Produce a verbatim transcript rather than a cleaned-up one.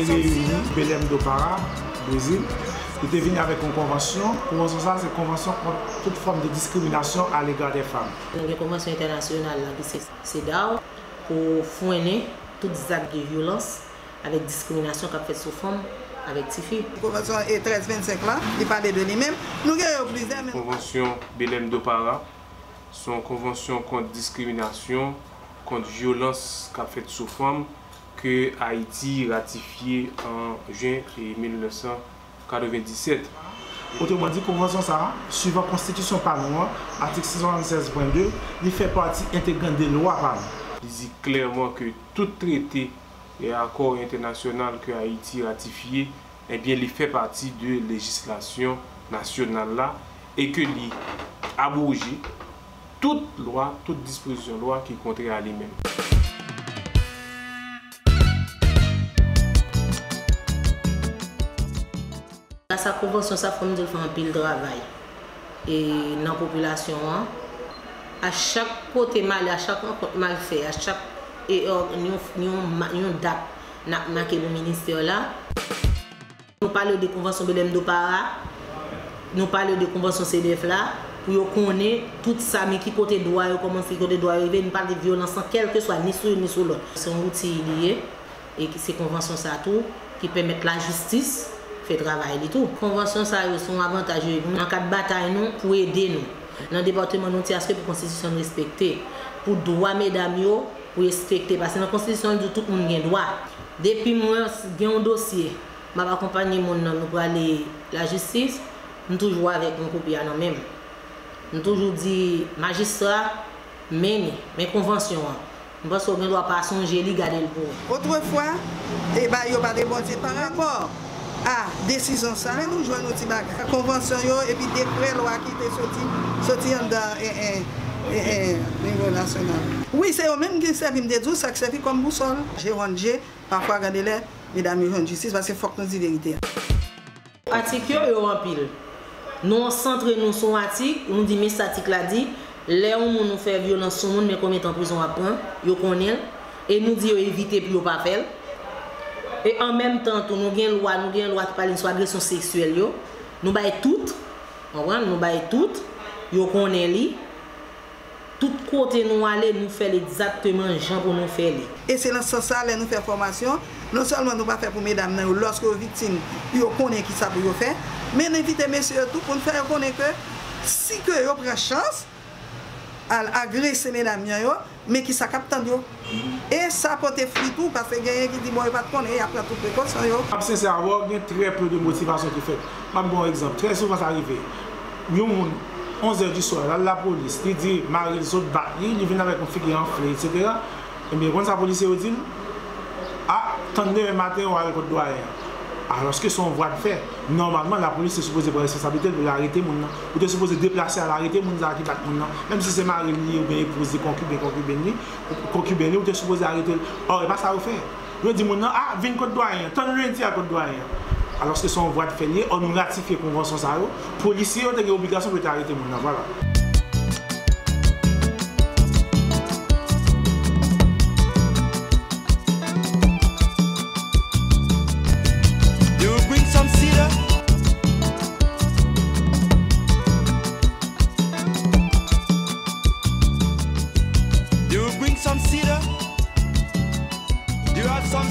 Reyini Belém do Pará, Brezil, li te vini avèk yon konvansyon. Konvansyon sa a se konvansyon kont tout fòm de diskriminasyon à l'égard des femmes. Nou gen konvansyon entènasyonal la ki se CEDAW pou frennen tout zak de vyolans avèk diskriminasyon k ap fèt sou fanm avèk tifi. Konvansyon e trèz vennsenk la, li pale de li menm. Nou gen yo plizyè, men konvansyon Belém do Pará se yon konvansyon kont diskriminasyon, kont vyolans k ap fèt sou fanm ke Ayiti ratifye an jen e mil nèf san katrevendisèt. Otreman di, konvansyon sa a, swivan konstitisyon pa nou an, atik san swasannsèz pwen de, li fè pati entegran de lwa pa nou. Li di klèman ke tout trete e akò entènasyonal ke Ayiti ratifye, ebyen, li fè pati de lejislasyon nasyonal la e ke li abwoje tout lwa, tout dispozisyon lwa ki kontrè a li menm. Gras a konvansyon sa, fò m di l fè anpil travay e nan popilasyon an. A chak kote m ale, a chak rankont m al fè, a chak e, ò, yon, yon, ma- yon dat n ap make pou ministè la. Nou pale de konvansyon Belém do Pará, nou pale de konvansyon CEDEF la, pou yo konnen tout sa, men ki kote dwa yo kòmanse, ki kote dwa yo rive, nou pale de vyolans lan, kèlkeswa, ni sou youn ni sou lòt. Se yon outi li ye, e ki se konvansyon sa tou ki pèmèt lajistis fè travay li tou. Konvansyon sa yo se yon avantaj yo ye pou nou nan kad batay nou pou ede nou nan depatman nou, ti aske pou konstitisyon n respekte, pou dwa medam yo pou respekte, paske nan konstitisyon li di tout moun gen dwa. Depi mwen gen yon dosye, m ap akonpanye moun nan, nou prale lajistis, m toujou avèk yon kopi a nan men m. M toujou di majistra, men li, men konvansyon an. M panse w gen dwa pa sonje li, gade l pou ou. Otrefwa, e ba yo pa te bon ti pa rapò a desizyon sa, men nou jwenn yon ti bagay. Konvansyon yo, epi dekrè lwa ki te soti, soti anndan, e, e, e, e, nivo nasyonal. Wi, se yo menm ki sèvi, m te di w, sa k sèvi kòm bousòl. Je wonn je, pafwa gade lè medam yo jwenn jistis, paske fòk nou di verite a. Atik yo, yo anpil. Nou konsantre nou sou yon atik, nou di, men sa atik la di, lè yon moun ou fè vyolans sou moun, men konbyen tan prizon w ap pran, yo konnen l, e nou di yo evite pou yo pa fè l. E an menm tan tou, nou gen lwa, nou gen lwa ki pale sou agresyon seksyèl yo. Nou bay tout, konprann? Nou bay tout, yo konnen li. Tout kote nou ale, nou fè l egzakteman jan pou nou fè li. E se nan sans sa, lè nou fè fòmasyon, non sèlman nou pa fè pou medam nan yo, lòske yo viktim, pou yo konnen kisa pou yo fè, men n envite mesye yo tou pou n fè yo konnen ke si ke yo pran chans al agrese medam nan yo, men kisa k ap tann yo. E sa pote fwi tou, paske genyen ki di, bon, yo pa t konnen, y ap pran tout prekosyon yo. M ap sensè avè w, gen trè pe de motivasyon ki fèt. M ap ba w egzanp. Trè souvan sa rive. Yon moun, onz è di swa, l al lapolis, li di mari l sot bat li, li vin avèk yon figi anfle, etsetera. Ebyen, konn sa polisye yo di l? A, tann demen maten, w al kot dwayen an. Alòske se yon vwa de fè. Nòmalman, lapolis te sipoze pran responsablite l pou l arete moun nan. Ou te sipoze deplase al arete moun sa a ki bat moun nan. Menm si se mari l li ye oubyen epouz li, konkiben, konkiben li, konkiben li, ou te sipoze arete l. Ò, e pa sa yo fè. Yo di moun nan, a, vin kot dwayen an, tann lendi al kot dwayen an. Alòske se yon vwa de fè li ye, ò nou ratifye konvansyon sa yo, polisye yo te gen obligasyon pou yo te arete moun nan, vwala. You bring some cedar. You bring some cedar. You have some